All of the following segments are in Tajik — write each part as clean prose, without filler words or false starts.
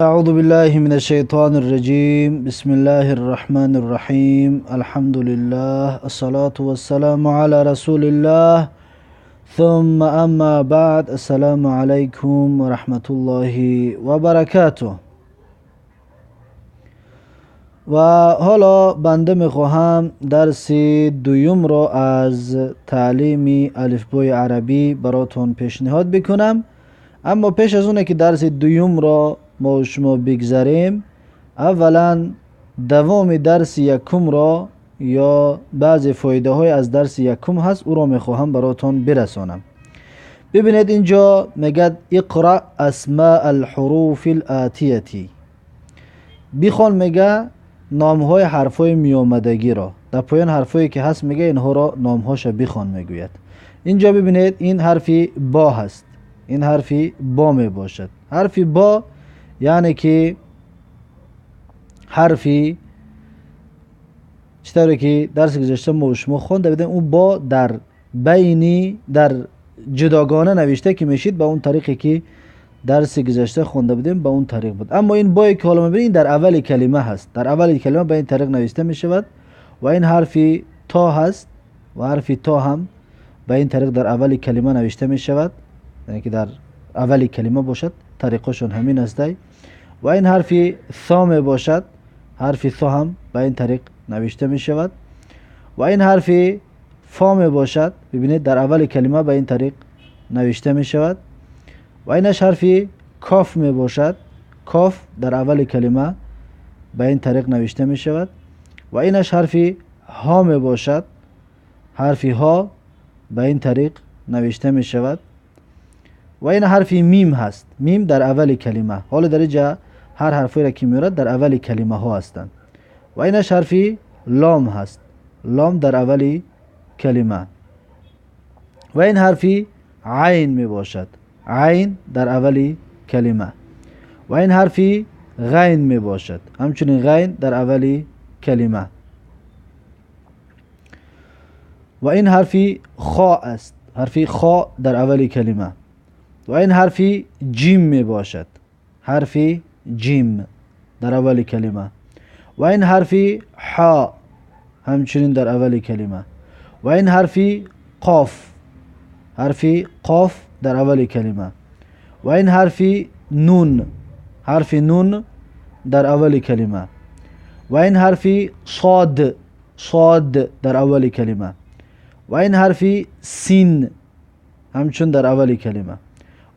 أعوذ بالله من الشيطان الرجيم. بسم الله الرحمن الرحيم. الحمد لله، الصلاة والسلام على رسول الله، ثم أما بعد. السلام عليكم ورحمة الله وبركاته. و حالا بنده میخواهم درس دوم را از تعلیم الفبای عربی براتون پیشنهاد بکنم. اما پیش از اونه که درس دوم را ما و شما بگذاریم، اولا دوام درس یکم را یا بعضی فایده های از درس یکم هست او را میخواهم براتون برسانم. ببینید اینجا میگد اقرأ اسماء الحروف الآتیه. بخوان میگه نامهای حرفای میامدگی را. در پایان حرفایی که هست میگه اینها را نامهاش بخوان میگوید. اینجا ببینید این حرفی با هست، این حرفی با می باشد. حرفی با یعنی که حرفی چطوری که درس گذشته ما شما خوانده بودیم، اون با در بینی در جداگانه نوشته که میشید به اون طریقی که درس گذشته خوانده بودیم به اون طریق بود. اما این بایی که حالا میبینید در اول کلمه هست، در اول کلمه به این طریق نوشته میشود و این حرفی تا هست و حرفی تا هم به این طریق در اول کلمه نوشته میشود، یعنی که در اول کلمه باشد، طریقشون همین است. و این حرفی ثا می باشد، حرفی ثا هم به این طریق نوشته می شود. و این حرفی فا می باشد، ببینید در اول کلمه به این طریق نوشته می شود. و اینش حرفی کاف می باشد، کاف در اول کلمه به این طریق نوشته می شود. و اینش حرفی ها می باشد، حرفی ها به این طریق نوشته می شود. و این حرفی میم هست، میم در اول کلمه. حالا در اینجا هر حرفی را که میارد در اول کلمه ها هستند. و اینش حرفی لام هست، لام در اول کلمه. و این حرفی عین می باشد، عین در اول کلمه. و این حرفی غین می باشد، همچنین غین در اول کلمه. و این حرفی خا است، حرفی خا در اول کلمه. و این حرفی جیم می باشد، حرفی جیم در اول کلمه. و این حرفی حا همچنین در اول کلمه. و این حرفی قاف، حرفی قاف در اول کلمه. و این حرفی نون، حرف نون در اول کلمه. و این حرفی صاد، صاد در اول کلمه. و این حرفی سین همچون در اول کلمه.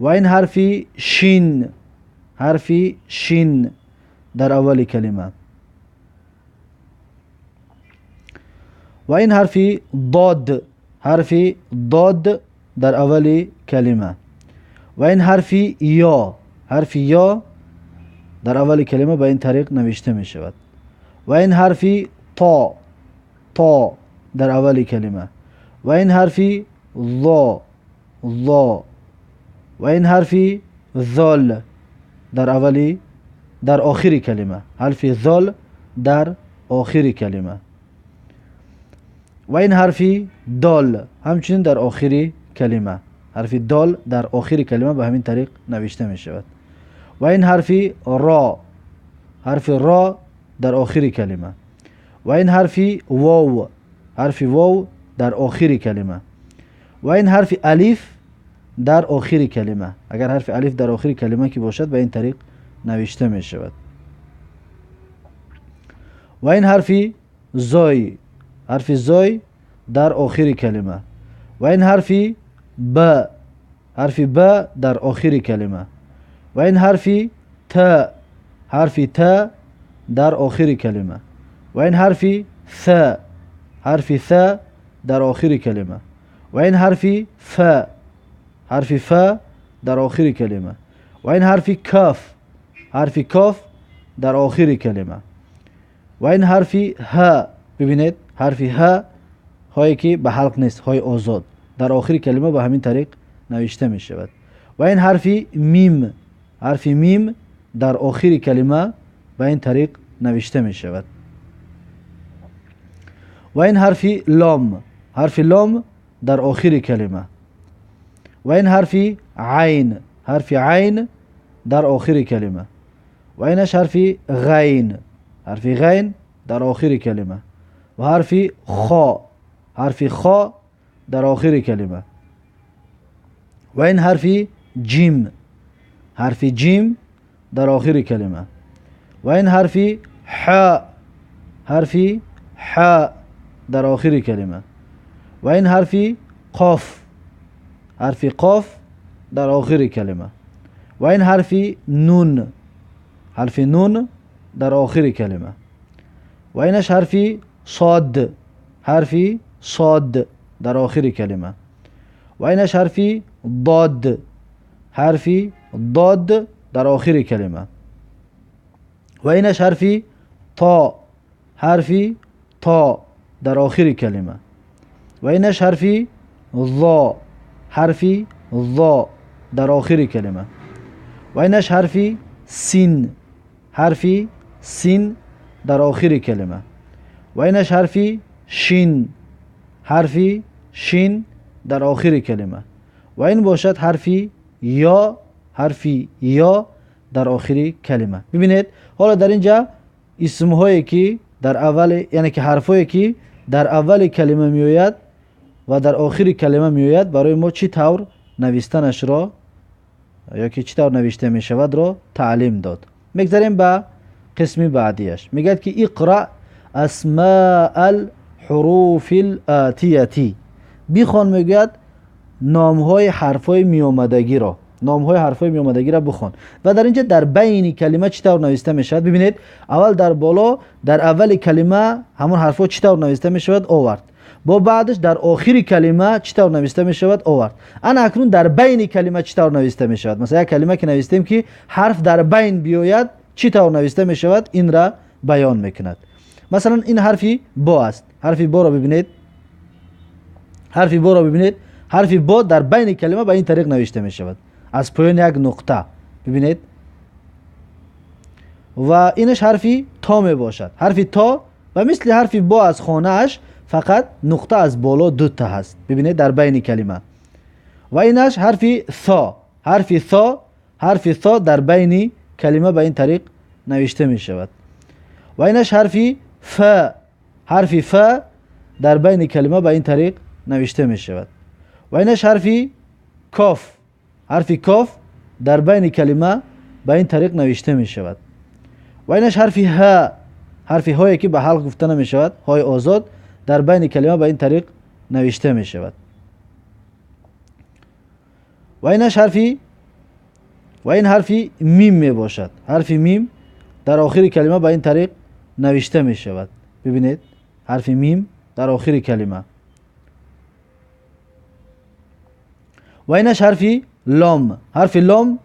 و این حرفی شین، حرفی شین در اول کلمه. و این حرفی ضاد، حرفی ضاد در اول کلمه. و این حرفی یا، حرفی یا در اول کلمه به این طریق نوشته می شود. و این حرفی طا، طا در اول کلمه. و این حرفی ظا، ظا. و این حرفی ذال در اولی در آخر کلمه، حرف ذال در آخر کلمه. و این حرفی دال همچنین در آخر کلمه، حرف دال در آخر کلمه به همین طریق نوشته می شود. و این حرفی را، حرف را در آخر کلمه. و این حرفی واو، حرف واو در آخر کلمه. و این حرف الف در آخر کلمه، اگر حرف الف در آخر کلمه که باشد به این طریق نوشته می شود. و این حرفی زای، حرف زای در آخر کلمه. و این حرفی ب، حرف ب در آخر کلمه. و این حرفی ت، حرف ت در آخر کلمه. و این حرفی ث، حرف ث در آخر کلمه. و این حرفی ف، حرف ف در آخر کلمه. و این حرف کاف، حرف کاف در آخر کلمه. و این حرف ه، ببینید حرف ه هایی که به حلق نیست، های آزاد، در آخر کلمه به همین طریق نوشته می شود. و این حرف میم، حرف میم در آخر کلمه به این طریق نوشته می شود. و این حرف لام، حرف لام در آخر کلمه. و این حرف عین، حرف عین در آخر کلمه. و اینش حرف غین، حرف غین در آخر کلمه و حرف خا، حرف خا در آخر کلمه و این حرف جیم، حرف جیم در آخر کلمه و این حرف ح، حرف ح در آخر کلمه و این حرف قاف، حرف قاف در آخر کلمه و این حرف نون، حرف نون در آخر کلمه و اینش حرف صاد، حرف صاد در آخر کلمه و اینش حرف ضاد، حرف ضاد در آخر کلمه و اینش حرف تا، حرف تا در آخر کلمه و اینش حرف ظا، حرف ظا در آخر کلمه و اینش حرف سین، حرف سین در آخر کلمه و اینش حرف شین، حرف شین در آخر کلمه و این باشد حرف یا، حرف یا در آخر کلمه. ببینید حالا در اینجا اسم هایی که در اول، یعنی که حرف هایی که در اول کلمه میآید و در آخر کلمه میآید برای ما چی طور نوشتنش را یا که چی طور نوشته می شود را تعلیم داد. میگذریم به قسم بعدیش. میگه که اقرأ اسماء الحروف الآتیه، بخوان، میگوید نامهای حرفهای میآمدگی را، نامهای حرفهای میآمدگی را بخوان. و در اینجا در بین کلمه چطور نوشته میشود؟ ببینید اول در بالا در اول کلمه همون حرفها چطور نوشته میشود آورد، با بعدش در آخر کلمه چطور نوشته میشود آورد. انا اکنون در بین کلمه چطور نوشته میشود؟ مثلا یک کلمه که نوشتیم که حرف در بین بیاید چطور نوشته میشود این را بیان میکند. مثلا این حرفی با است، حرف با را ببینید، حرف با را ببینید، حرف با در بین کلمه به این طریق نوشته می شود، از پایان یک نقطه، ببینید. و اینش حرفی تا می باشد، حرف تا و مثل حرف با از خانه اش فقط نقطه از بالا دو تا هست، ببینید در بین کلمه. و اینش حرف ثا، حرف ثا، حرف ثا در بین کلمه به این طریق نوشته می شود. و اینش حرف ف، حرف ف در بین کلمه به این طریق نوشته می شود. و اینش حرف کاف، حرف کاف در بین کلمه به این طریق نوشته می شود. و اینش حرف ه، حرف هایی که به حلق گفته نمی شود، های آزاد در بین کلمه به این طریق نوشته می شود. و اینش حرف و این حرف میم می باشد، حرف میم در آخر کلمه به این طریق نوشته می شود. ببینید حرف میم در آخر کلمه. و اینش حرف لام، حرف لام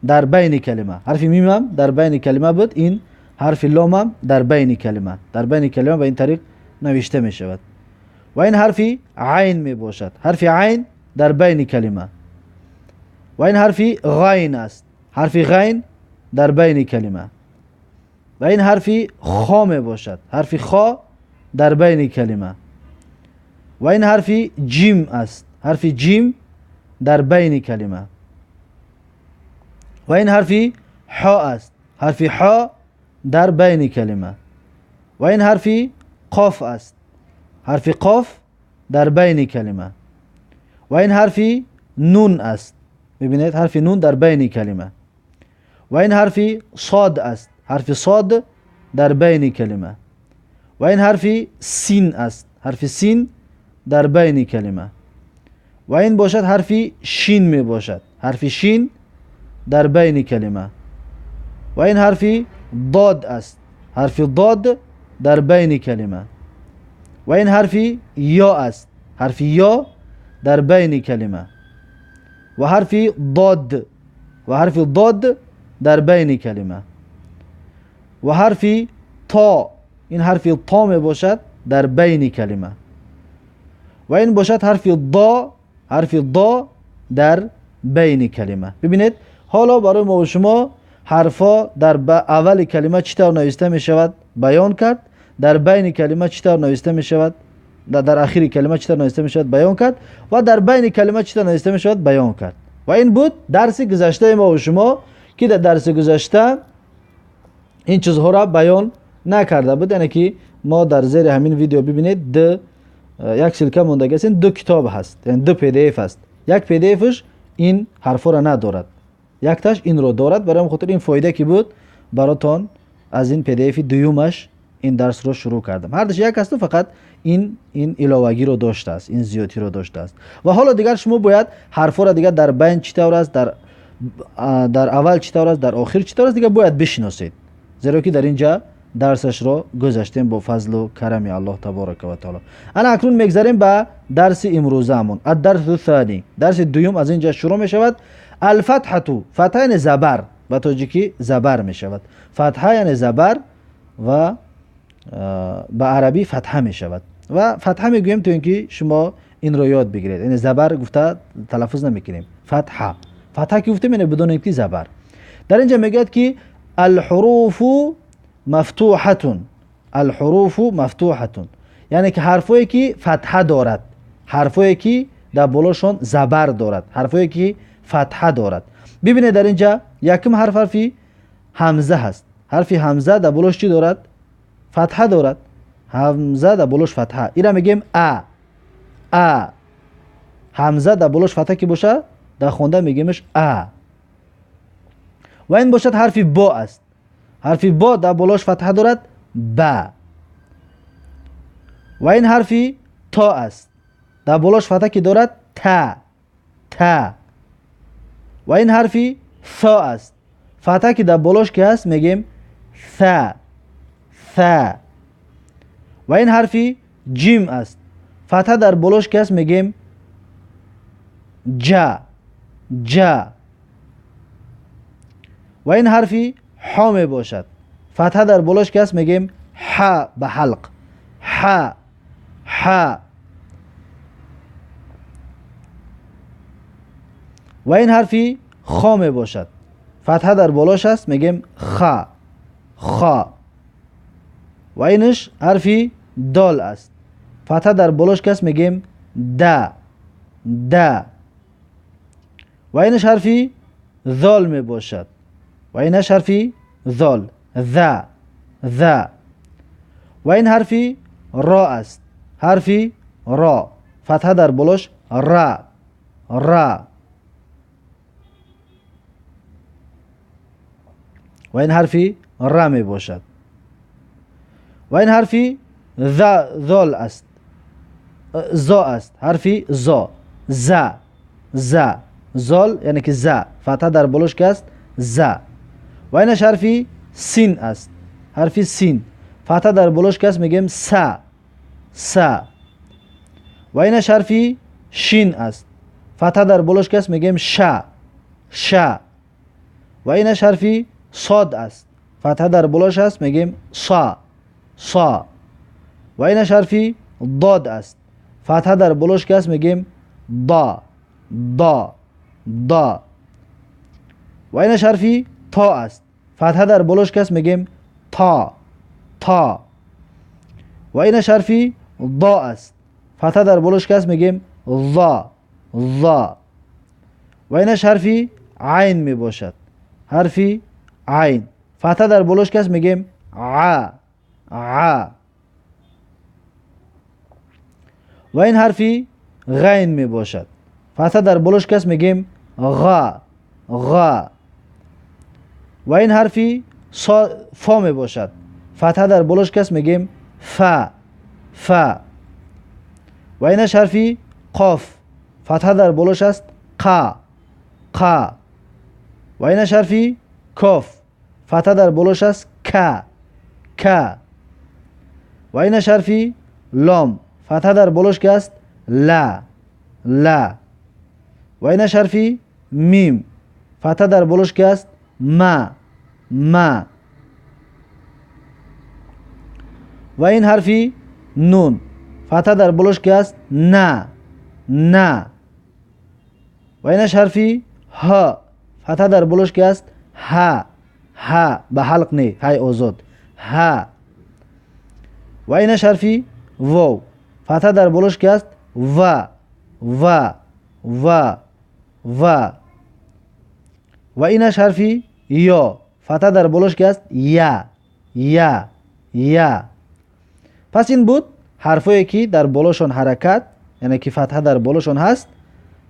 در بین کلمه، حرف میم هم در بین کلمه بود، این حرف لام هم در بین کلمه، در بین کلمه به این طریق نوشته می شود. و این حرف عین می باشد، حرف عین در بین کلمه. و این حرف غین است، حرف غین در بین کلمه. و این حرف خا می باشد، حرف خا در بین کلمه. و این حرف جیم است، حرف جیم در بین کلمه. و این حرف حا است، حرف حا در بین کلمه. و این حرف قاف است، حرف قاف در بین کلمه. و این حرف نون است، ببینید حرف نون در بین کلمه. و این حرف صاد است، حرف صاد در بین کلمه. و این حرف سین است، حرف سین در بین کلمه. و این باشد حرف شین می باشد، حرف شین در بین کلمه. و این حرف ضاد است، حرف ضاد در بین کلمه. و این حرف یا است، حرف یا در بین کلمه. و حرف ضاد، و حرف ضاد در بین کلمه. و حرف تا، این حرف تا می باشد در بین کلمه. و این باشد حرف ضا، حرف ضا در بین کلمه. ببینید حالا برای ما و شما حرفا در اول کلمه چطور نوشته می شود بیان کرد، در بین کلمه چطور نوشته می شود، در آخر کلمه چطور نوشته می شود بیان کرد، و در بین کلمه چطور نوشته می شود بیان کرد. و این بود درس گذشته ما و شما که در درس گذشته Ин чизҳоро баён накарда буд, яъне ки мо дар зери ҳамин видео бибинед, як ссылка мондаги аст, ду китоб ҳаст, яъне ду PDF аст. Як PDF-ш ин ҳарфҳоро надорад, якташ инро дорад. Барои хотир ин фоида ки буд баротон, аз ин PDF дуюмаш ин дарсро шурӯъ кардам. Ҳардуш як асту, фақат ин иловагиро доштааст, ин зиёдтиро доштааст. Ва ҳоло дигар шумо бояд ҳарфҳоро дигар дар байн чӣ тавр аст, дар аввал чӣ тавр аст, дар охир чӣ тавр аст, дигар бояд бишиносед, зеро ки дар ин ҷа дарсашро гузаштем бо фазлу карами Аллоҳ таборака ва таоло. Ана акнун мегзарем ба дарси имрӯзаамон. Аддарсу thani, дарси дуюм аз ин ҷа шурӯъ мешавад. Алфатҳату, фатҳа яъне забар, ба тоҷикӣ забар мешавад. Фатҳа яъне забар ва ба арабӣ фатҳа мешавад. Ва фатҳа мегӯем то ин ки шумо инро ёд бигиред, яъне забар гуфта талаффуз намекунем. Фатҳа, фатҳа ки гуфтем, яъне бидонед ки забар. Дар ин ҷа мегӯяд ки алҳуруфу мафтуҳатун, алҳуруфу мафтуҳатун, яъне ки ҳарфое ки фатҳа дорад, ҳарфое ки дар болошон забар дорад, ҳарфое ки фатҳа дорад. Бибинед, дар ин ҷа якум ҳарф ҳарфи ҳамза ҳаст. Ҳарфи ҳамза дар болош чӣ дорад? Фатҳа дорад. Ҳамза дар болош фатҳа, ира мегӯем а. А ҳамза дар болош фатҳа ки боша, дар хонда мегӯемш а. Ва ин бошад ҳарфи бо аст. Ҳарфи бо дар болош фатҳа дорад, ба. Ва ин ҳарфи то аст, дар болош фатҳа ки дорад, та, та. Ва ин ҳарфи со аст, фатҳа ки дар болош ки ҳаст, мегӯем са, са. Ва ин ҳарфи ҷим аст, фатҳа дар болош ки ҳаст, мегӯем ҷа, ҷа. Ва ин ҳарфи ҳо мебошад, фатҳа дар болош ки ҳаст, мегӯем ҳа, ба ҳалқ, ҳа, ҳа. Ва ин ҳарфи хо мебошад, фатҳа дар болош аст, мегӯем ха, ха. Ва инаш ҳарфи дол аст, фатҳа дар болош ки аст, мегӯем да, да. Ва инаш ҳарфи зол мебошад, ва инаш ҳарфи зол, за, за. Ва ин ҳарфи ро аст, ҳарфи ро, фатҳа дар болош, ра, ра. Ва ин ҳарфи ра мебошад. Ва ин ҳарфи зол аст, зо аст, ҳарфи зо, за, за. Зол яъне ки за, фатҳа дар болош ки аст, за. Ва инаш ҳарфи син аст, ҳарфи син, фатҳа дар болош ки аст, мегӯем са, са. Ва инаш ҳарфи шин аст, фатҳа дар болош ки аст, мегӯем ша, ша. Ва инаш ҳарфи сод аст, фатҳа дар болош аст, мегӯем са, са. Ва инаш ҳарфи дод аст, фатҳа дар болош ки аст, мегӯем да, да, да. Ва инаш ҳарфи то аст, фатҳа дар болош ки аст, мегӯем та, та. Ва инаш ҳарфи до аст, фатҳа дар болош ки аст, мегӯем за, за. Ва инаш ҳарфи айн мебошад, ҳарфи айн, фатҳа дар болош ки аст, мегӯем а, а. Ва ин ҳарфи ғайн мебошад, фатҳа дар болош ки аст, мегӯем ға, ға. Ва ин ҳарфи фо мебошад, фатҳа дар болош ки аст, мегӯем фа, фа. Ва инаш ҳарфи қоф, фатҳа дар болош аст, қа, қа. Ва инаш ҳарфи коф, фатҳа дар болош аст, ка, ка. Ва инаш ҳарфи лом, фатҳа дар болош ки аст, ла, ла. Ва инаш ҳарфи мим, фатҳа дар болош ки аст, ма, ма. Ва ин ҳарфи нун, фатҳа дар болош ки аст, на, на. Ва инаш ҳарфи ҳ, фатҳа дар болош ки аст, ҳа, ҳа, ба ҳалқ не, ҳай озод, ҳа. Ва инаш ҳарфи вов, фатҳа дар болош ки аст, ва, ва, ва, ва. Ва инаш ҳарфи ё, фатҳа дар болош ки аст, я, я, я. Пас ин буд ҳарфое ки дар болошон ҳаракат, яъне ки фатҳа дар болошон ҳаст.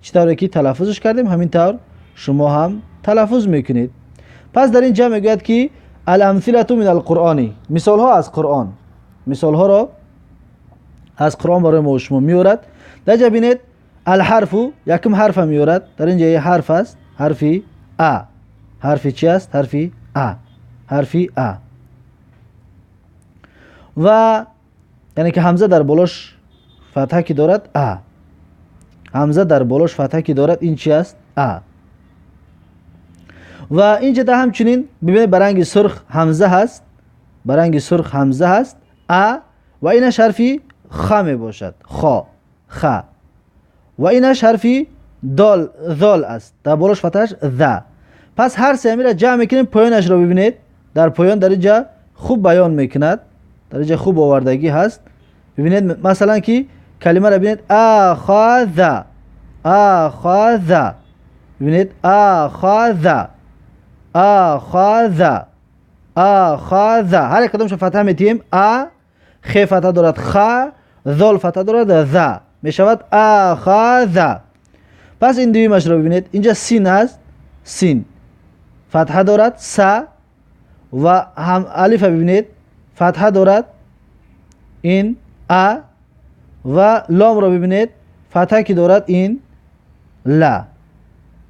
Чӣ тавре ки талаффузш кардем, ҳамин тавр шумо ҳам талаффуз мекунед. Пас дар ин ҷа мегӯяд ки الأمثلة من القرآن, мисолҳо аз Қуръон, мисолҳоро аз Қуръон барои мо шумо меорад. Дар ҷа бинед, الحرف, якум ҳарфа меорад. Дар ин ҷа е ҳарф аст, ҳарфи а. Ҳарфи чи аст? Ҳарфи а, ҳарфи а. Ва яъне ки ҳамза дар болош фатҳа ки дорад, а. Ҳамза дар болош фатҳа ки дорад, ин чи аст? А. Ва инҷа да ҳамчунин бибинед, ба ранги сурх ҳамза ҳаст, ба ранги сурх ҳамза ҳаст, а. Ва инаш ҳарфи ха мебошад, хо, ха. Ва инаш ҳарфи дол, зол аст, дар болош фатҳаш, за. Пас ҳар се амира ҷамъ мекунем. Поёнашро бибинед, дар поён дар инҷа хуб баён мекунад, дар инҷа хуб овардагӣ ҳаст. Бибинед, масалан, ки калимаро бибинед: ахаза, ахаза. Бибинед, ахаза, ахаза, ахаза. Ҳар як кадомшо фатҳа метиҳем. А, хе фатҳа дорад, ха, зол фатҳа дорад, за. Мешавад ахаза. Пас ин дуюмашро бибинед, инҷа син аст, син фатҳа дорад, са. Ва ҳам алифа бибинед, фатҳа дорад ин, а. Ва ломро бибинед, фатҳа ки дорад ин, ла,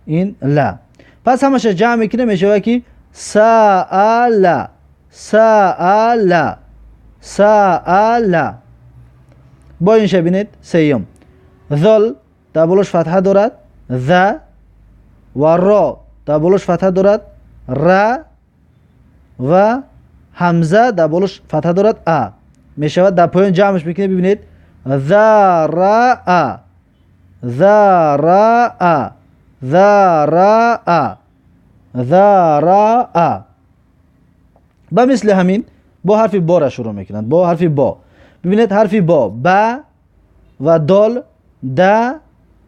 ин ла. Пас ҳамаша ҷамъ мекунем, мешавад ки саала, саала, саала. Бо инша бинед, сеюм: зол дар болош фатҳа дорад, за. Ва ро дар болош фатҳа дорад, ра. Ва ҳамза дар болош фатҳа дорад, а. Мешавад, дар поён ҷамъш мекунем, бибинед: зараа, зараа, зараа, зараа. Ба мисли ҳамин бо ҳарфи бора шурӯъ мекунанд, бо ҳарфи бо. Бибинед, ҳарфи бо: ба ва дол, да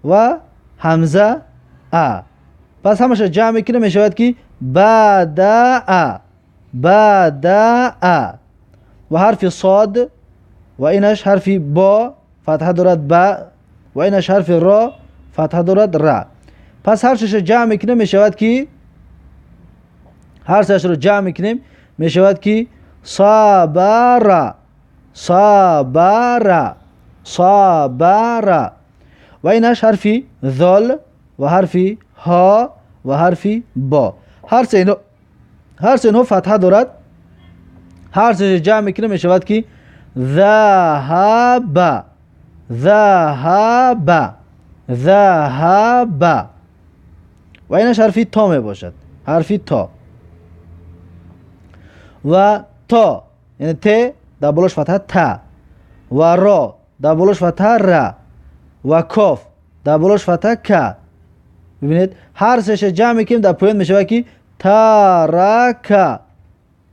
ва ҳамза, а. Пас ҳамаша ҷамъ мекунем, мешавад ки бадаа, бадаа. Ва ҳарфи сод, ва инаш ҳарфи бо фатҳа дорад, ба. Ва инаш ҳарфи ро фатҳа дорад, ра. Пас ҳар сеша ҷамъ мекунем, мешавад ки, ҳар сеашро ҷамъ мекунем, мешавад ки сабара, сабара, сабара. Ва инаш ҳарфи зол ва ҳарфи ҳо ва ҳарфи бо. Ҳар се инҳо фатҳа дорад. Ҳар сеша ҷамъ мекунем, мешавад ки заҳаба, заҳаба, заҳаба. Ва инаш ҳарфи то мебошад, ҳарфи то. Ва то, яъне те дар болош фатҳа, та. Ва ро дар болош фатҳа, ра. Ва коф дар болош фатҳа, ка. Бибинед, ҳар сеша ҷамъ мекунем, дар поён мешавад ки тарака,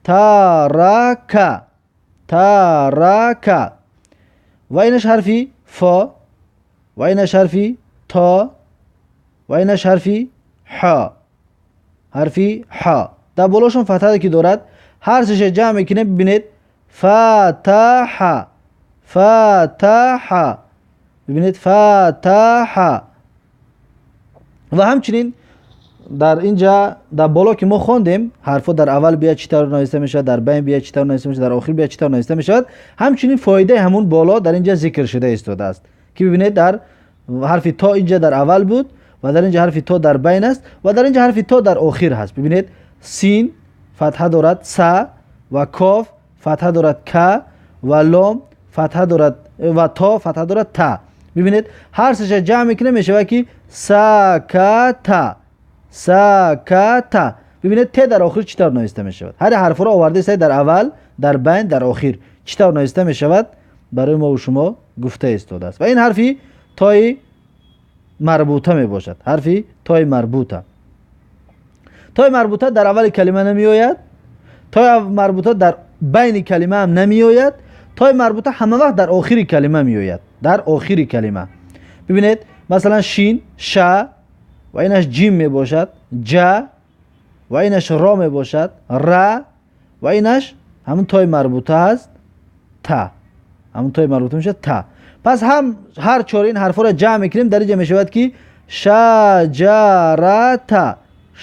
тарака, тарака. Ва инаш ҳарфи фо, ва инаш ҳарфи то, ва инаш ҳарфи ҳо, ҳарфи ҳо дар болошон фатҳа ки дорад. Ҳар сеша ҷамъ мекунем, бибинед: фатаҳа, фатаҳа. Бибинед, фатаҳа. Ва ҳамчунин дар инҷа дар боло ки мо хондем, ҳарфҳо дар аввал бия чӣ тавр нависта мешавад, дар байн бия чӣ тавр нависта мешавад, дар охир бия чӣ тавр нависта мешавад, ҳамчунин фоидаи ҳамун боло дар инҷа зикр шуда истодааст, ки бибинед, дар ҳарфи то инҷа дар аввал буд ва дар инҷа ҳарфи то дар байн аст ва дар инҷа ҳарфи то дар охир ҳаст. Бибинед, син фатҳа дорад, са. Ва коф фатҳа дорад, ка. Ва лом фатҳа дорад ва то фатҳа дорад, та. Бибинед, ҳар сеша ҷамъ мекунем, мешавад ки саката, саката. Бибинед, те дар охир чӣ тавр нависта мешавад. Ҳар ҳарфҳоро оварда, дар аввал, дар байн, дар охир чӣ тавр нависта мешавад, барои мову шумо гуфта истодааст. Ва ин ҳарфи тои марбута мебошад, ҳарфи тои марбута. Тои марбута дар аввали калима намеояд, тои марбута дар байни калима ҳам намеояд, тои марбута ҳама вақт дар охири калима меояд, дар охири калима. Бибинед, масалан, шин, ша. Ва инаш ҷим мебошад, ҷа. Ва инаш ро мебошад, ра. Ва инаш ҳамун тои марбута ҳаст та, ҳамун тои марбута мешавад та. Пас ҳам ҳар чор ин ҳарфҳоро ҷамъ мекунем, дар инҷа мешавад ки шаҷарата,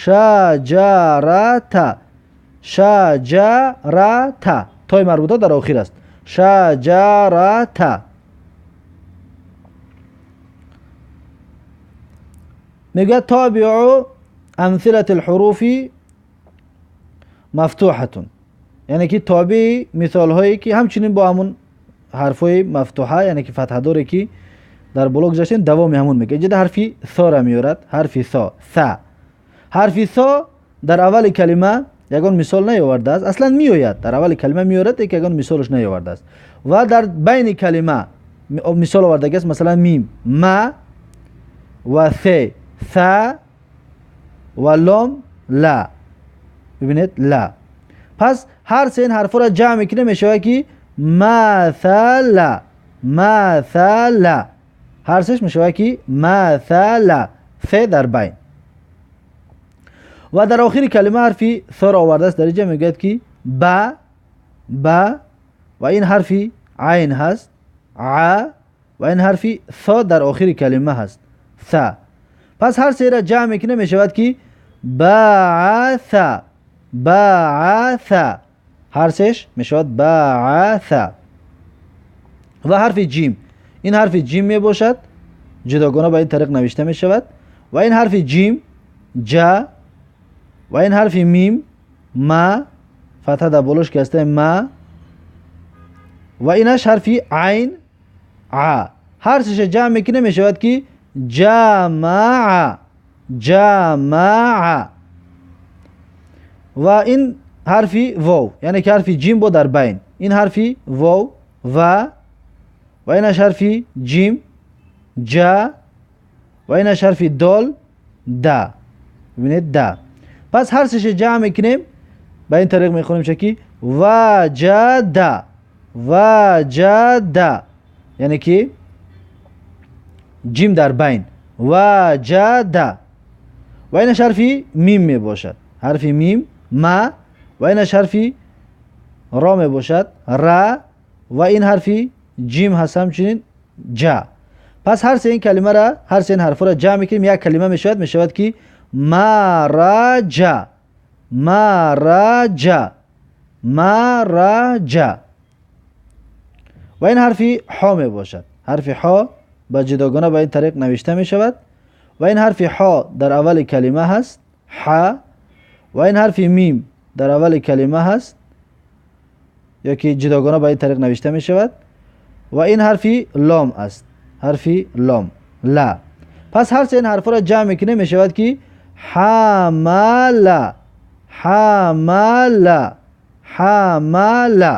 шаҷарата, шаҷарата. Тои марбута дар охир аст. Шаҷарата. Мегӯяд тобиу амсилати лҳуруфи мафтуҳатун, яъне ки тобеи мисолҳое ки ҳамчунин бо ҳамун ҳарфҳои мафтуҳа, яъне ки фатҳадоре ки дар боло гузаштем, давоми ҳамун мегӯяд. Инҷа ҳарфи сора меорад, ҳарфи со, са. Ҳарфи со дар аввали калима ягон мисол наёвардааст, аслан меояд, дар аввали калима меорад, лекин ягон мисолаш наёвардааст. Ва дар байни калима мисол овардагиаст, масалан мим ма ва се са ва лом ла. Бибинед, ла. Пас ҳар се ин ҳарфҳоро ҷамъ мекунем, мешавад ки масала, масала. Ҳар сеш мешавад ки масала, се дар байн. Ва дар охири калима ҳарфи соро овардааст. Дар инҷа мегӯяд ки ба, ба, ва ин ҳарфи айн ҳаст, а, ва ин ҳарфи со дар охири калима ҳаст, са. Пас ҳар серо ҷамъ мекунем, мешавад ки бааса, бааса. Ҳар сеш мешавад бааса. Ва ҳарфи ҷим, ин ҳарфи ҷим мебошад, ҷудогона ба ин тариқ навишта мешавад. Ва ин ҳарфи ҷим ҷа, ва ин ҳарфи мим ма, фатҳа дар болош ки ҳаста ма, ва инаш ҳарфи айн а. Ҳар сеша ҷамъ мекунем, мешавад ки ҷамаа, ҷамаа. Ва ин ҳарфи вов, яъне ки ҳарфи ҷим бо дар байн, ин ҳарфи вов ва, ва инаш ҳарфи ҷим ҷа, ва инаш ҳарфи дол да. Бибинед, да. Пас ҳар сеша ҷамъ мекунем, ба ин тариқ мехонем ки ваҷада, ваҷада, яъне ки ҷим дар байн, ваҷада. Ва инаш ҳарфи мим мебошад, ҳарфи мим ма, ва инаш ҳарфи ро мебошад ра, ва ин ҳарфи ҷим ҳаст ҳамчунин ҷа. Пас ҳар се ин калимара, ҳар се ин ҳарфҳоро ҷамъ мекунем, як калима мешавад, мешавад ки мараҷа, мараҷа, мараҷа. Ва ин ҳарфи ҳо мебошад. Ҳарфи ҳо ба ҷудогона ба ин тариқ навишта мешавад. Ва ин ҳарфи ҳо дар аввали калима ҳаст, ҳа, ва ин ҳарфи мим дар аввали калима ҳаст, ё ки ҷудогона ба ин тариқ навишта мешавад. Ва ин ҳарфи лом аст, ҳарфи лом ла. Пас ҳар се ин ҳарфҳоро ҷамъ мекунем, мешавад ки ҳамала, ҳамала, ҳамала.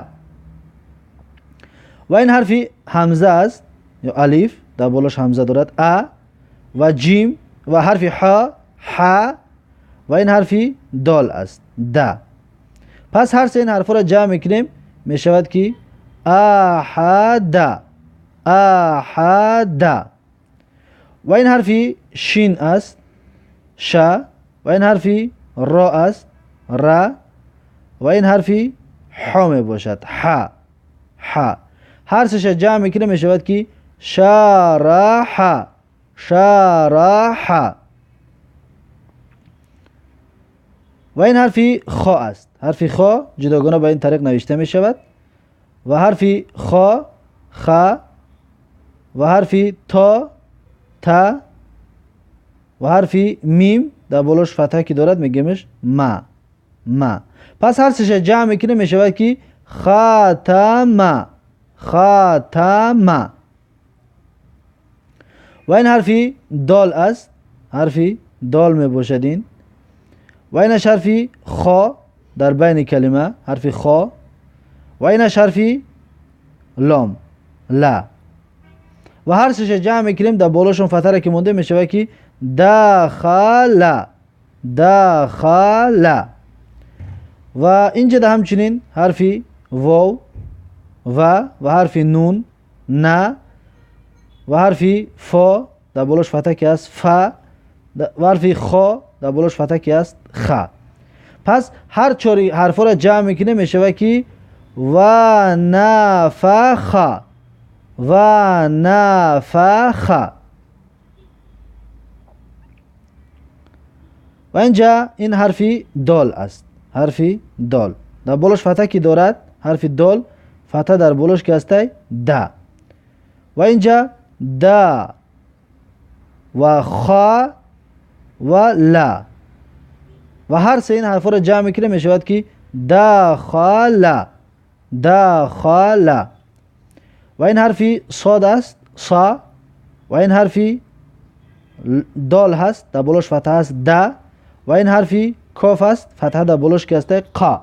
Ва ин ҳарфи ҳамза аст ё алиф, дар болош ҳамза дорад, а, ва ҷим, ва ҳарфи ҳа, ҳа, ва ин ҳарфи дол аст, да. Пас ҳар се ин ҳарфҳоро ҷамъ мекунем, мешавад ки аҳада, аҳада. Ва ин ҳарфи шин аст, ша, ва ин ҳарфи ро аст, ра, ва ин ҳарфи ҳо мебошад, ҳа, ҳа. Ҳар сеша ҷамъ мекунем, мешавад ки шараҳа, шараҳа. Ва ин ҳарфи хо аст. Ҳарфи хо ҷудогона ба ин тариқ навишта мешавад. Ва ҳарфи хо ха, ва ҳарфи то та, ва ҳарфи мим дар болош фатҳа ки дорад, мегӯемш ма, ма. Пас ҳар сеша ҷамъ мекунем, мешавад ки хатама, хатама. Ва ин ҳарфи дол аст, ҳарфи дол мебошад ин. Ва инаш ҳарфи хо дар байни калима, ҳарфи хо, ва инаш ҳарфи лом ла. Ва ҳар сеша ҷамъ мекунем, дар болошон фатҳаро ки монда, мешавад ки дахала, дахала. Ва инҷа да ҳамчунин ҳарфи вов ва ҳарфи нун на, ва ҳарфи фо дар болош фатҳа ки аст фа, ва ҳарфи хо дар болош фатҳа ки аст ха. Пас ҳар чори ҳарфҳоро ҷамъ мекунем, мешавад ки و نفخ و نفخ. و اینجا این حرفی دال است، حرفی دال در بالاش فتحه که دارد، حرف دال فتحه در بالاش که است د. و اینجا د و خا و لا و هر سه این حرفا را جمع میکنه میشود که دخل دخل. و این حرفی صاد است، صا. و این حرفی دال هست در بالاش فتحه است د. و این حرفی کاف است، فتحه در بالاش که است قا.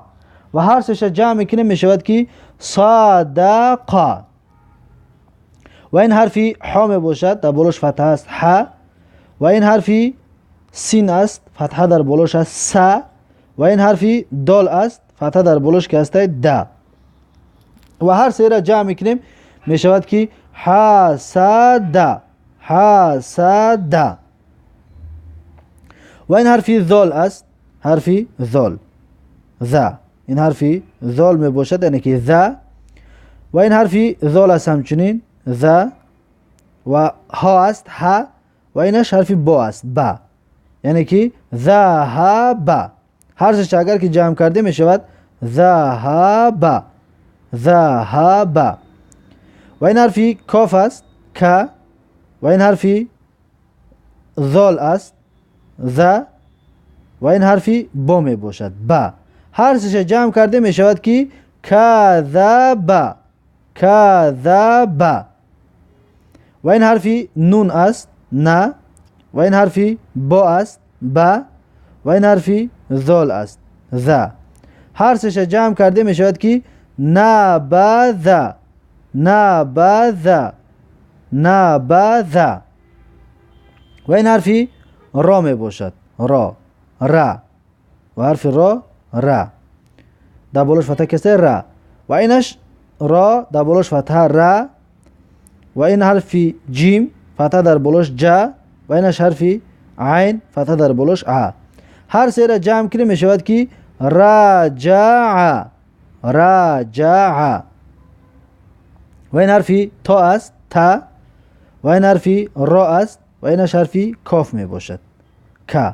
و هر سهش جمع میکنه میشود که صدق. و این حرفی حا می باشد، در بالاش فتحه است ح. و این حرفی سین است، فتحه در بالاش است س. و این حرفی دال است، فتحه در بالاش که است د. و هر سه را جمع میکنیم میشود که حسد حسد. و این حرفی ذال است، حرفی ذال ذ، این حرفی ذال می باشد یعنی که ذ. و این حرفی ذال است همچنین ذ. و ها است ح. و اینش حرفی با است با، یعنی که ذهب. هر سه اگر که جمع کرده می شود ذهب ذهب. و این حرفی کاف است ک. و این حرفی ذال است ذ. و این حرفی با می باشد با. هر سه جمع کرده می شود که کذب کذب. و این حرفی نون است نه. و این حرفی با است با. و این حرفی ذال است ذ. هر سه جمع کرده می شود که نبذ نبذ نبذ. و این حرفی را می باشد را را. و حرف را را در بالاش فتحه کسته را. و اینش را در بالاش فتحه را. و این حرفی جیم فتحه در بالاش جا. و اینش حرفی عین فتحه در بالاش ع. هر سه را جمع کنیم می شود که رجع رجع. و این حرفی تا است تا. و این حرفی را است و اینش حرفی کاف می باشد ک.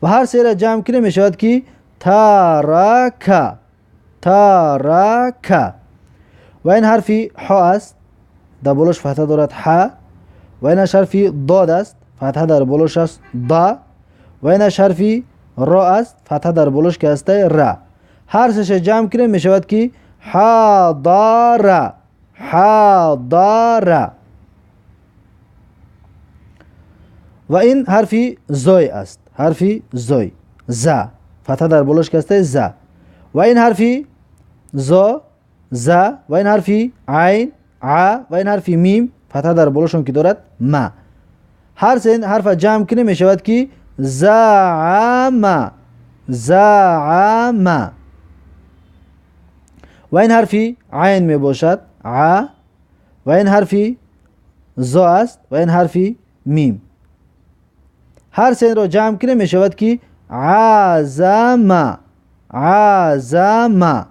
و هر سه را جمع کنیم می شود که ترک ترک. و این حرفی ح است، در بالاش فتحه دارد ح. و اینش حرفی ضاد است، فتحه در بالاش است ضا. و اینش حرفی را است، فتحه در بالاش که است را. هر سه جمع کنیم می شود که حضر حضر. و این حرفی زای است، حرفی زای ز، فتحه در بالاش که است ز. و این حرفی زا ز. و این حرفی عین ع. و این حرفی میم فتحه در بالاشون که دارد ما. هر سه این حرف جمع کنیم می شود که زعم زعم. و این حرفی عین می باشد ع. و این حرفی زا است و این حرفی میم. هر سه این را جمع کنیم می شود که عزم عزم.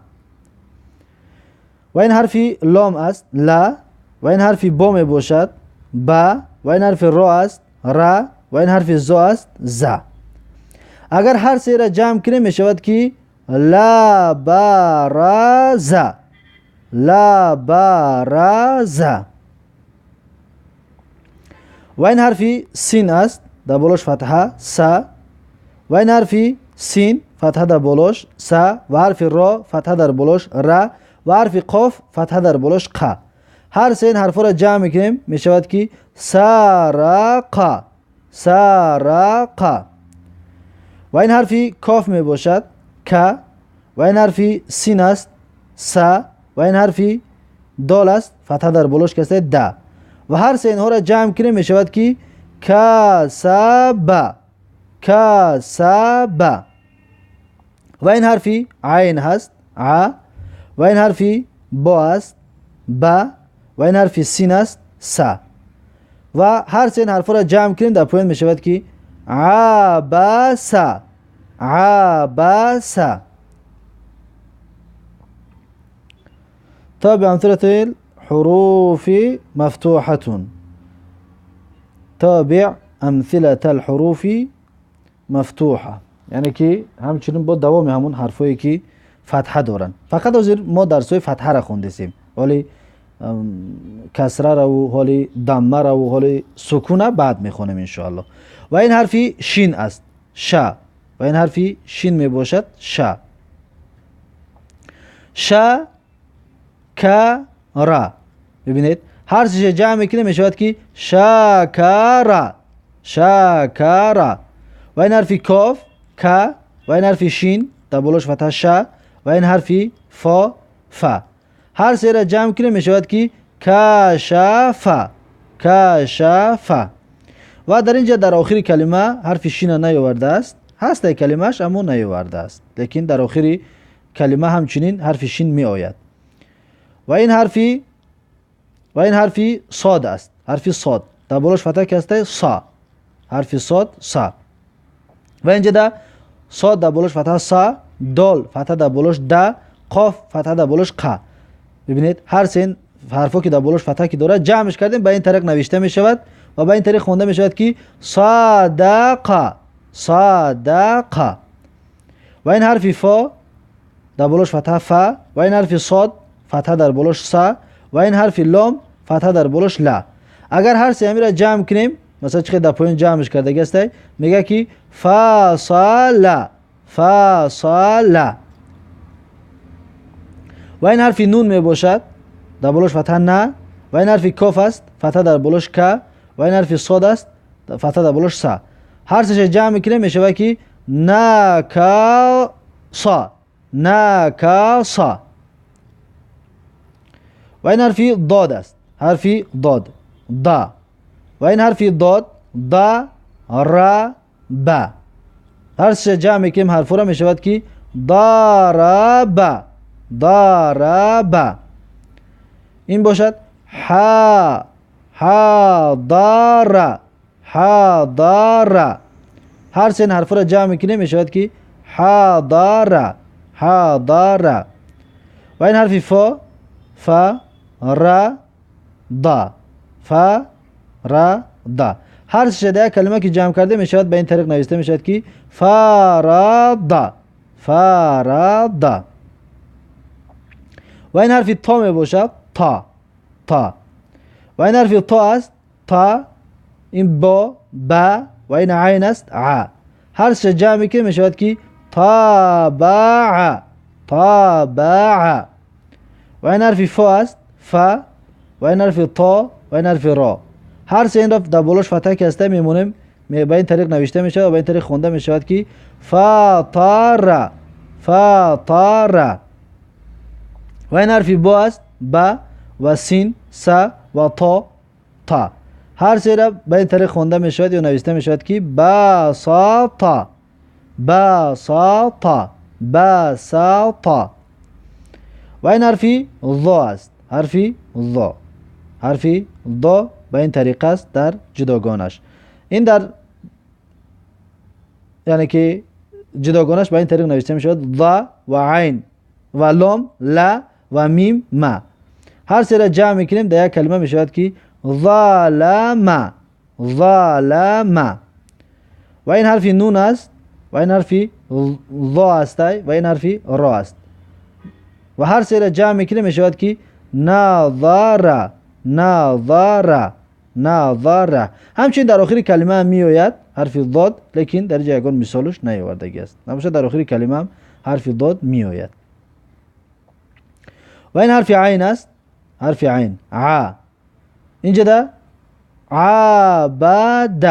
و این حرفی لام است لا. و این حرفی با می باشد با. و این حرف را است را. و این حرف زا است ز. اگر هر سه را جمع کنیم می شود که لبرز لبرز. و این حرفی سین است، در بالاش فتحه س. و این حرفی سین فتحه در بالاش س. و حرف را فتحه در بالاش ر. و حرف قاف فتحه در بالاش ق. هر سه این حرفا را جمع میکنیم می شود که سرق سرق. و این حرفی کاف می باشد ک. و این حرفی سین است س. و این حرفی دال است، فتحه در بالاش که است د. و هر سه اینها را جمع کنیم می شود که کسب کسب. و این حرفی عین هست ع. و این حرفی با است ب. و این حرفی سین است س. و هر سه این حرفا را جمع کنیم در پایین می شود که عبس عبس. تابع أمثلة الحروف مفتوحة. تابع أمثلة الحروف مفتوحة، یعنی که همچنین با دوام همون حرفایی که فتحه دارن. فقط از ما درسای فتحه را خوندیم، ولی کسره را و حالی دمه را و حالی سکونه بعد میخونیم انشاءالله. و این حرفی شین است، ش. و این حرفی شین میباشد، ش. ش ک را. ببینید هر چیز جمع میکنه میشود که شکر، شکر. و این حرفی کاف ک، و این حرفی شین در بالاش فتحه ش، و این حرفی فا ف. هر سه را جمع کنیم میشود که کشف، کشف. و در اینجا در آخر کلمه حرف شین نیاورده است، هست کلمهش اما نیاورده است، لیکن در آخر کلمه همچنین حرف شین می آید. و این حرفی صاد است، حرف صاد در بالاش فتحه که است سا، حرف صاد سا. و اینجا در صاد در بالاش فتحه سا، دال فتحه در بالاش د، قاف فتحه در بالاش ق. ببینید هر سه حرفا که در بالاش فتحه که داره جمعش کردیم، به این طریق نوشته می شود و به این طریق خوانده می شود که صدق، صدق. و این حرف فا در بالاش فتحه ف، و این حرف صاد فتحه در بالاش س، و این حرف لام فتحه در بالاش ل. اگر هر سه را جمع کنیم، مثلا چه در پایین جمعش کرده است، میگه که فاصل، فاصل. و این حرف نون می باشد در بالاش فتحه نه، و این حرف کاف است فتحه در بالاش ک، و این حرف صاد است فتحه در بالاش س. هر سه جمع میکنیم میشه که نکاسا، نکاسا. و این حرف ضاد است، حرف ضاد دا. و این حرف ضاد دا را با. هر سه جمع میکنیم حرف را میشود که ضرب، ضرب. این باشد ح، حضر، حضر. هر سه حرف را جمع میکنیم میشود که حضر، حضر. و این حرف فا، ف را دا، ف را دا. هر سه در کلمه که جمع کرده میشود به این طریق نوشته میشود که فراد، فراد. و این حرف تا می باشد، تا، تا. و این حرف تا است، تا. این با، با. و این عین است، ع. هر سه جمع که میشود که تابع، تابع. و این حرف فا است، فا. و این حرف تا و این حرف را. هر سه این را در بالاش فتحه که هسته میمونیم، به این طریق نوشته میشود و به این طریق خوانده میشود که فطر، فطر. و این حرف با است، با. و سین، س و تا، تا. هر سه را به این طریق خوانده میشود یا نوشته میشود که بساط، بساط، بساط. و این حرف ضا است، حرف ضا، حرف ضا به این طریق است در جداگانش. این در یعنی که جداگانش به این طریق نوشته میشود ضا و عین و لام ل و میم ما. هر سه را جمع میکنیم در یک کلمه میشود که ظلم، ظلم. و این حرف نون است و این حرف ضا است و این حرف را است. و هر سه را جمع میکنیم میشود که نظر، نظر، نظر. همچنین در آخر کلمه هم میآید حرف ضاد، لیکن در اینجا یگان مثالش نیاوردگی است. نباشه در آخر کلمه هم حرف ضاد میآید. و این حرف عین است، حرف عین ع. اینجا ده عبد،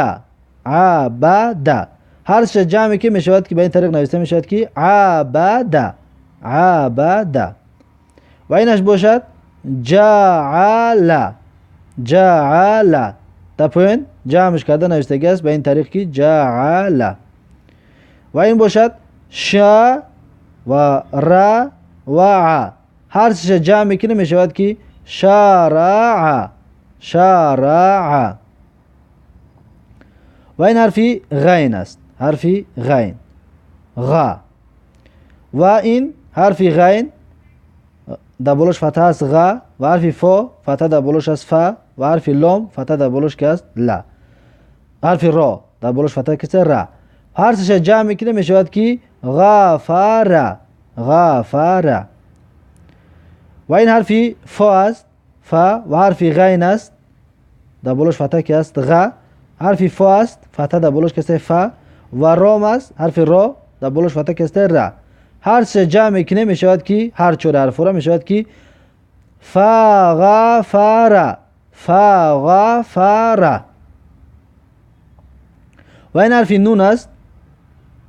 عبد. هر سه جمعی که میشود که به این طریق نوشته میشود که عبد، عبد. و اینش باشد جعل، جعل. در پایین جمعش کرده نوشته است به این طریق که جعل. و این باشد ش و ر و ع. هر سه جمع میکنه میشود که شرع، شرع. و این حرفی غین است، حرفی غین غا. و این حرفی غین дар болош фатҳа аст ғ ва ҳарфи фо фатҳа дар болош аст фа ва ҳарфи лом фатҳа дар болош ки аст ла. Ҳарфи ро дар болош фатҳа ки аст ра. Ҳар сеша ҷамъ мекунем, мешавад ки ғафара, ғафара. Ва ин ҳарфи фо аст фа ва ҳарфи ғайн аст дар болош фатҳа ки аст ғ, ҳарфи фо аст фатҳа дар болош ки аст фа ва ром аст ҳарфи ро дар болош фатҳа ки аст ра. Ҳар се ҷамъ мекунем, мешавад ки ҳар чор ҳарфро мешавад ки фа ғафара, фа ғафара. Ва ин ҳарфи нун аст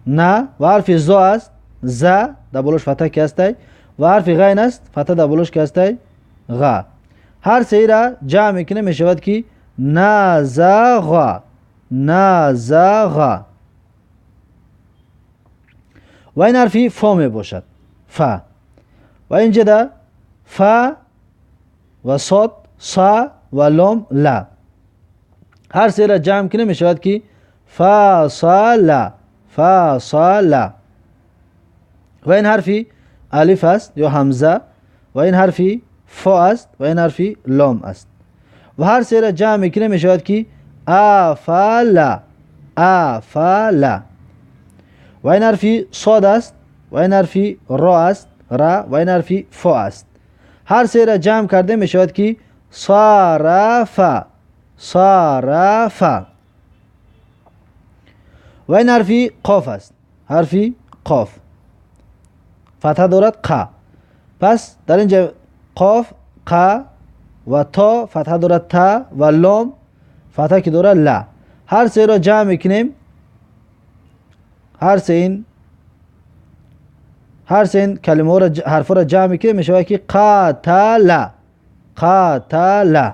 на ва ҳарфи зо аст за дар болош фатҳа ки ҳастай ва ҳарфи ғайн аст фатҳа дар болош ки ҳастай ғ. Ҳар сеира ҷамъ мекунем, мешавад ки назағ, назағ. Ва ин ҳарфи фо мебошад фа. Ва инҷода фа ва сод са ва лом ла. Ҳар сеира ҷамъ кунем, мешавад ки фасала, фасала. Ва ин ҳарфи алиф аст ё ҳамза ва ин ҳарфи фо аст ва ин ҳарфи лом аст. Ва ҳар сеира ҷамъ мекунем, мешавад ки афала, афала. Ва ин ҳарфи сод аст ва ин ҳарфи ро аст ра ва ин ҳарфи фо аст. Ҳар сеира ҷамъ кардем, мешавад ки сарафа, сарафа. Ва ин ҳарфи қоф аст, ҳарфи қоф фатҳа дорад қ. Пас дар инҷа қоф қ ва то фатҳа дорад та ва лом фатҳа ки дорад ла. Ҳар серо ҷамъ мекунем, ҳар се ин калимаҳоро ҳарфҳоро ҷамъ мекунем, мешавад ки қатала, қатала.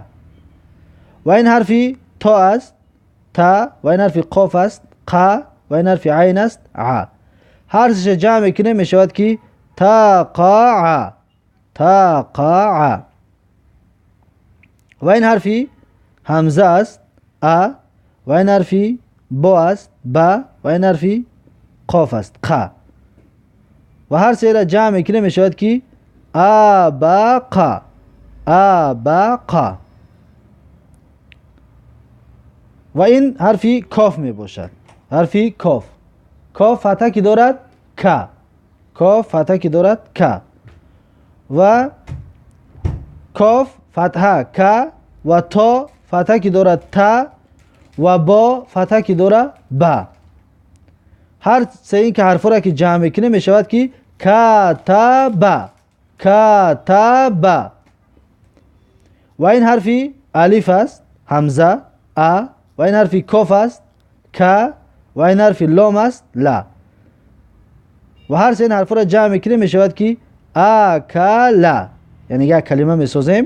Ва ин ҳарфи то аст та ва ин ҳарфи қоф аст қ ва ин ҳарфи айн аст а. Ҳар сеша ҷамъ мекунем, мешавад ки тақаа, тақаа. Ва ин ҳарфи ҳамза аст а ва ин ҳарфи бо аст ба ва ин ҳарфи қоф аст қ. Ва ҳар серо ҷамъ мекунем, мешавад ки абақа, абақа. Ва ин ҳарфи коф мебошад, ҳарфи коф. Коф фатҳа ки дорад к, коф фатҳа ки дорад к ва коф фатҳа к ва то фатҳа ки дорад та ва бо фатҳа ки дорад ба. Ҳар се ин ки ҳарфҳоро ки ҷамъ мекунем, мешавад ки катаба, катаба. Ва ин ҳарфи алиф аст ҳамза а ва ин ҳарфи коф аст к ва ин ҳарфи лом аст ла. Ва ҳар се ин ҳарфҳоро ҷамъ мекунем, мешавад ки акала, яъне як калима месозем,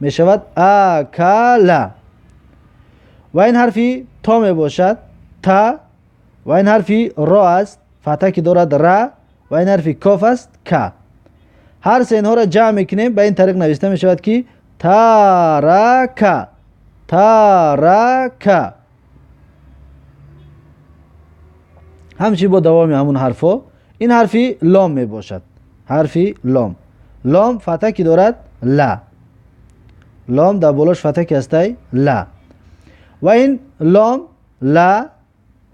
мешавад акала. Ва ин ҳарфи то мебошад та ва ин ҳарфи ро аст фатҳа ки дорад ра ва ин ҳарфи коф аст к. Ҳар се инҳоро ҷамъ мекунем, ба ин тариқ навишта мешавад ки тарака, тарака. Ҳамчунин бо давоми ҳамун ҳарфҳо ин ҳарфи лом мебошад, ҳарфи лом. Лом фатҳа ки дорад ла, лом дар болош фатҳа ки ҳастай ла. Ва ин лом ла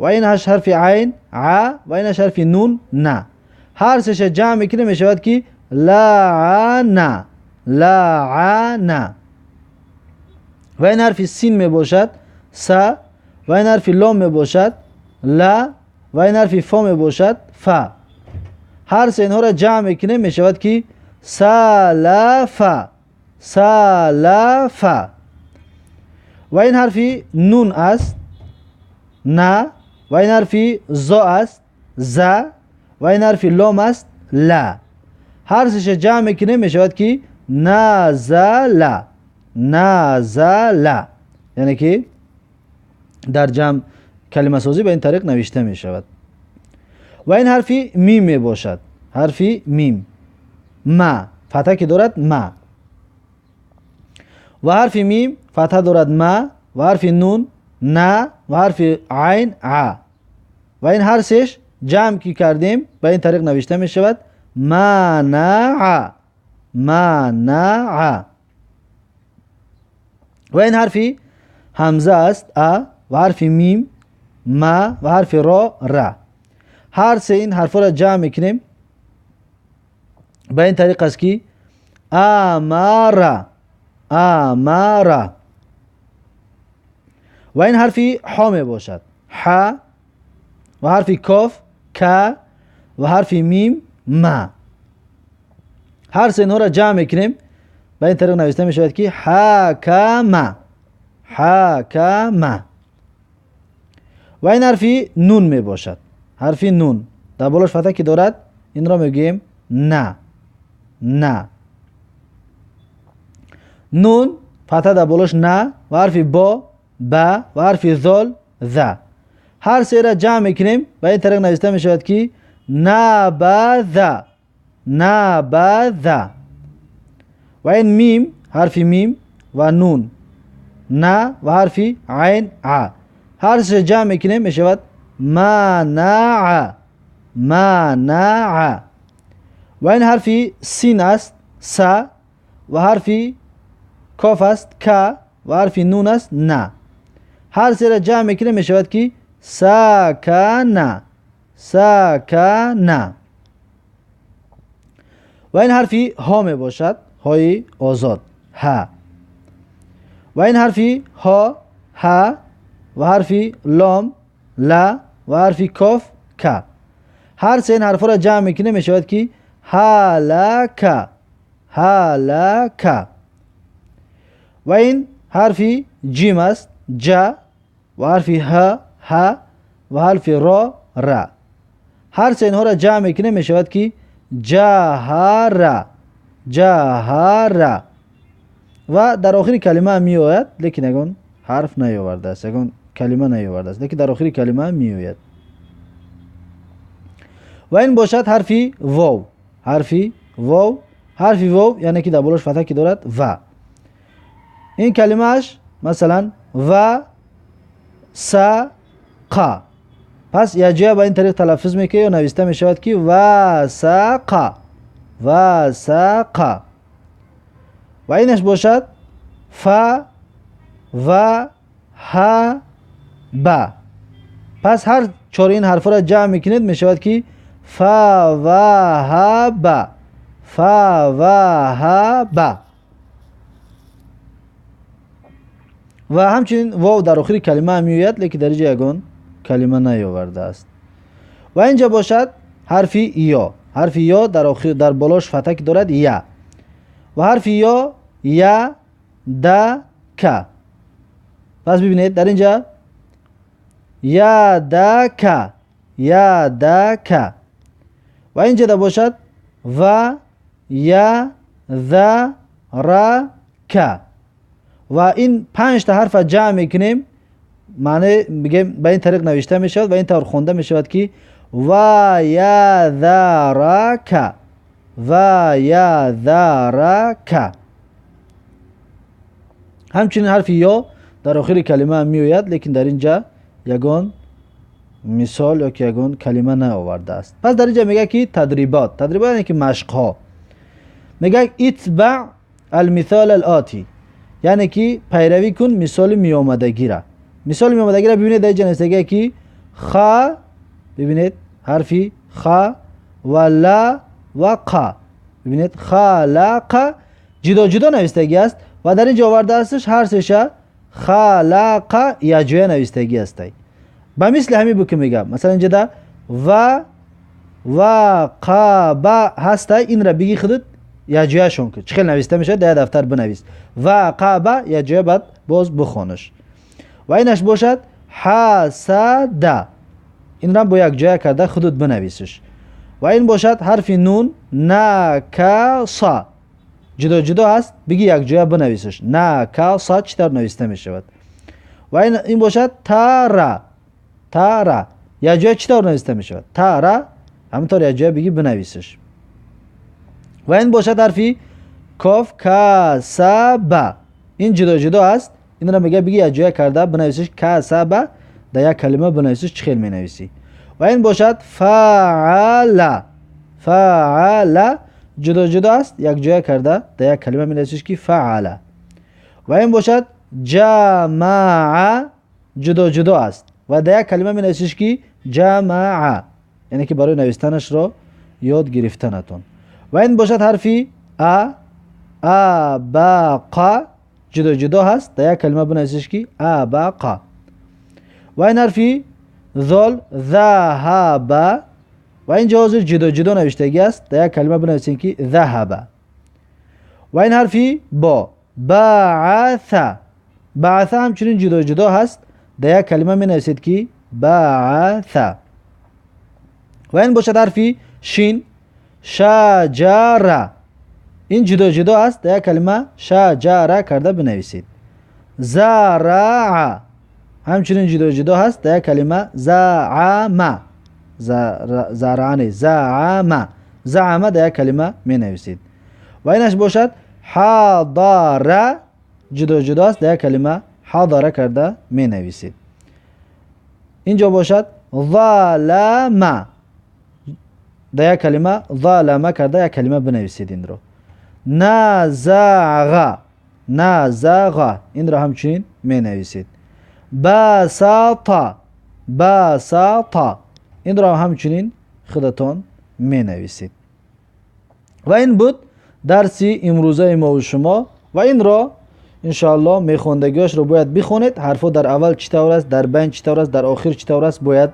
ва ин ҳарфи айн а ва ин ҳарфи нун на. Ҳар сеша ҷамъ мекунем, мешавад ки лаана, лаана. Ва ин ҳарфи син мебошад са ва ин ҳарфи лом мебошад ла ва ин ҳарфи фо мебошад фа. Ҳар се инҳоро ҷамъ мекунем, мешавад ки салафа, салафа. Ва ин ҳарфи нун аст на ва ин ҳарфи зо аст за ва ин ҳарфи лом аст ла. Ҳар сеша ҷамъ мекунем, мешавад ки назала, назала. Яъне ки дар ҷамъ калимасозӣ ба ин тариқ навишта мешавад. Ва ин ҳарфи мим мебошад, ҳарфи мим ма фатҳа ки дорад ма ва ҳарфи мим фатҳа дорад ма ва ҳарфи нун на ва ҳарфи айн а. Ва ин ҳар сеш ҷамъ ки кардем, ба ин тариқ навишта мешавад манаа, منع. و این حرفی همزه است ا و حرف میم ما و حرف را را. هر سه این حرفا را جمع میکنیم به این طریق است که امر امر. و این حرفی ها می باشد ح و حرف کاف ک و حرف میم ما. هر سه اینها را جمع میکنیم به این طریق نوشته می شود که حکم حکم. و این حرفی نون می باشد، حرف نون در بالاش فتحه که دارد این را میگوییم نه نه. نون فتحه در بالاش نه و حرف با با و حرف ذال ذ. هر سه را جمع میکنیم به این طریق نوشته می شود که نبذ نبذ. و این میم حرف میم و نون نه و حرف عین ع. هر سه جمع میکنیم می شود منع منع. و این حرف سین است س و حرف کاف است ک و حرف نون است نه. هر سه را جمع میکنیم می شود که سکن سکن. و این حرف ها می باشد، های آزاد ه. و این حرف ها ه و حرف لام ل و حرف کاف ک. هر سه این حرف را جمع میکنیم می شود که هلک هلک. و این حرف جیم است ج و حرف ه ه و حرف را ر. هر سه اینها را جمع میکنیم می شود که جهر جهر. و در آخر کلمه می آید، لیکن یگان حرف نیاورده است، یگان کلمه نیاورده است، لیکن در آخر کلمه می آید. و این باشد حرف واو، حرف واو، حرف واو یعنی که در بالاش فتحه که دارد و. این کلمه اش مثلا و س ق. پس یک جای با این طریق تلفظ میکنه یا نوشته می شود که و س ق و س ق. و اینش باشد ف و ه ب. پس هر چهار این حرف را جمع میکنید می شود که ف و ه ب ف و ه ب. و همچنین واو در آخر کلمه میآید، لیکن در اینجا یگان کلمه نیاورده است. و اینجا باشد حرف یا، حرف یا در آخر در بالاش فتحه که دارد یا و حرف یا یا د ک. پس ببینید در اینجا یا د ک یا د ک. و اینجا در باشد و یا ذ ر ک. و این 5 تا حرف جمع میکنیم معنی میگیم به این طریق نوشته میشود و این طور خونده میشود که و یا ذ ر ک و یا ذ ر ک. همچنین حرف یا در آخر کلمه میآید، لیکن در اینجا یگان مثال یا که یگان کلمه نیاورده است. پس در اینجا میگه که تدریبات، تدریبات یعنی که مشق ها. میگه اتبع المثال الآتی، یعنی که پیروی کن مثال میآمدگی را. مثال میآمدگی را ببینید در اینجا نوشته که خ، ببینید حرفی خ و ل و ق. ببینید خ ل ق جدا جدا نوشتگی است و در اینجا آورده استش هر سه خ ل ق یا جوی نوشتگی است. به مثل همین بود که میگم مثلا اینجا ده و و ق ب هست، این را بگی خودت یا جویشون که چه نوشته میشه در دفتر بنویس و ق ب یا جوی، بعد باز بخوانش. و اینش باشد ح س د، این را با یک جای کرده خودت بنویسش. و این باشد حرف نون ن ک ص جدا جدا است، بگی یک جای بنویسش ن ک ص چطور نوشته میشود. و این باشد ت ر ت ر یک جای چطور نوشته میشود ت ر، همینطور یک جای بگی بنویسش. و این باشد حرفی کاف ک س ب، این جدا جدا است، این را میگه بگی یک جای کرده بنویسش ک س ب در یک کلمه بنویسش چه خیلی مینویسی. و این باشد فعل فعل ҷудо ҷудо аст, як ҷоя карда дар як калима менависиш ки фаала. Ва ин бошад ҷамаа ҷудо ҷудо аст ва дар як калима менависиш ки ҷамаа, яъне ки барои навистанашро ёд гирифтанатон. Ва ин бошад ҳарфи а, абақа ҷудо ҷудо ҳаст, дар як калима бинависиш ки абақа. Ва ин ҳарфи зол заҳаба ва инҷо ҳозир ҷудо ҷудо навиштагӣ аст, дар як калима бинависем ки заҳаба. Ва ин ҳарфи бо бааса, бааса ҳамчунин ҷудо ҷудо ҳаст, дар як калима менависед ки бааса. Ва ин бошад ҳарфи шин шаҷара, ин ҷудо ҷудо аст, дар як калима шаҷара карда бинависед. Зараа ҳамчунин ҷудо ҷудо ҳаст, дар як калима заама, зараа не, заама, заама дар як калима менависед. Ва инаш бошад ҳадара ҷудо ҷудо аст, дар як калима ҳадара карда менависед. Инҷо бошад залама, дар як калима залама карда як калима бинависед инро. Назаға, назаға инро ҳамчунин менависед. Басата, басата инро ҳамчунин худатон менависед. Ва ин буд дарси имрӯзаи мову шумо ва инро иншоаллоҳ мехондагиашро бояд бихонед. Ҳарфҳо дар аввал чӣ тавр аст, дар байн чӣ тавр аст, дар охир чӣ тавр аст, бояд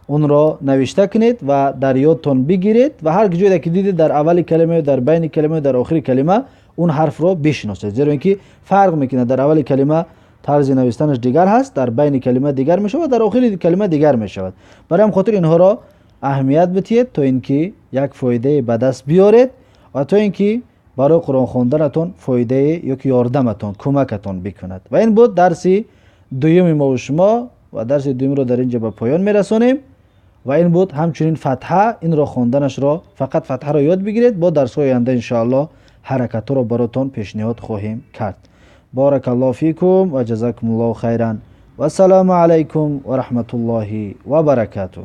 онро навишта кунед ва дар ёдтон бигиред ва ҳар ҷое ки дидед дар аввали калима ё дар байни калима ё дар охири калима он ҳарфро бишиносед, зеро ин ки фарқ мекунад. Дар аввали калима тарзи навистанаш дигар ҳаст, дар байни калима дигар мешавад, дар охири калима дигар мешавад. Барои ҳам хотир инҳоро аҳамият бидиҳед то ин ки як фоидае ба даст биёред ва то ин ки барои Қуръон хонданатон фоидае ё ки ёрдаматон, кӯмакатон бикунад. Ва ин буд дарси дуюми мову шумо ва дарси дуюмро дар инҷо ба поён мерасонем. Ва ин буд ҳамчунин фатҳа, инро хонданашро фақат фатҳаро ёд бигиред. Бо дарсҳои оянда иншоаллоҳ ҳаракатҳоро баротон пешниҳод хоҳем кард. Баракаллоҳу фикум ва ҷазакумуллоҳу хайран. Вассалому алайкум ва раҳматуллоҳи ва баракатуҳ.